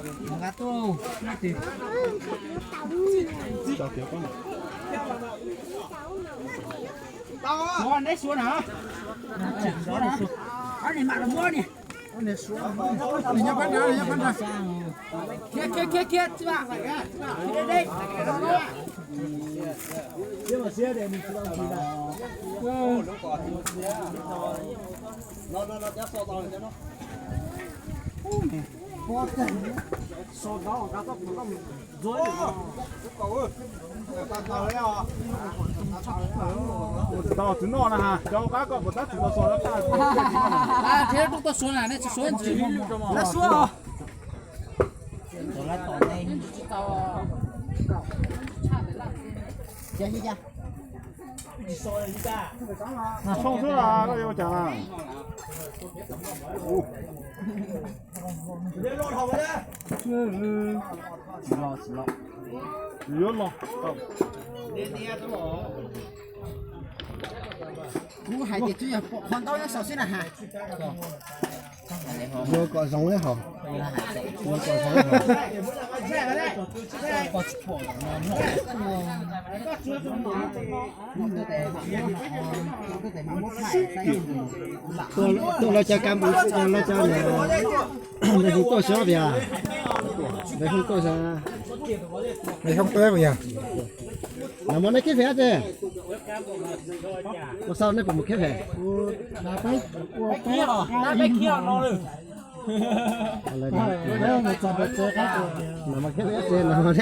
Neb suav na, suav na, ob niag mam los muab niag. Nyob pab nrad, nyob pab nrad. Khiav, khiav, khiav, khiav, tsis vam, tsis vam, khiav deb deb. Tsis tau txiv noj na has, cov qab koj puas tab txiv tau so lab taj. Thiab rub tau suav na, nej tsis suav ntsis. Lab suav os. Tsoo xwb las, koj yuav ua cas na? Tsis yuav los. Kuv hais tias twb yog pom qhov ntaub nyob saum xwb na has. Yuav kom zoo ib hom. Yuav kom zoo ib hom. Tuaj lawv cov kas npus, lawv cov npus tuaj xyov tias, lawv hu tuaj xyov. Nag hmo nej khib phem dab tsi? Ua txog nej puas mus khib phem? Nag hmo khib phem dab tsi, nag hmo nej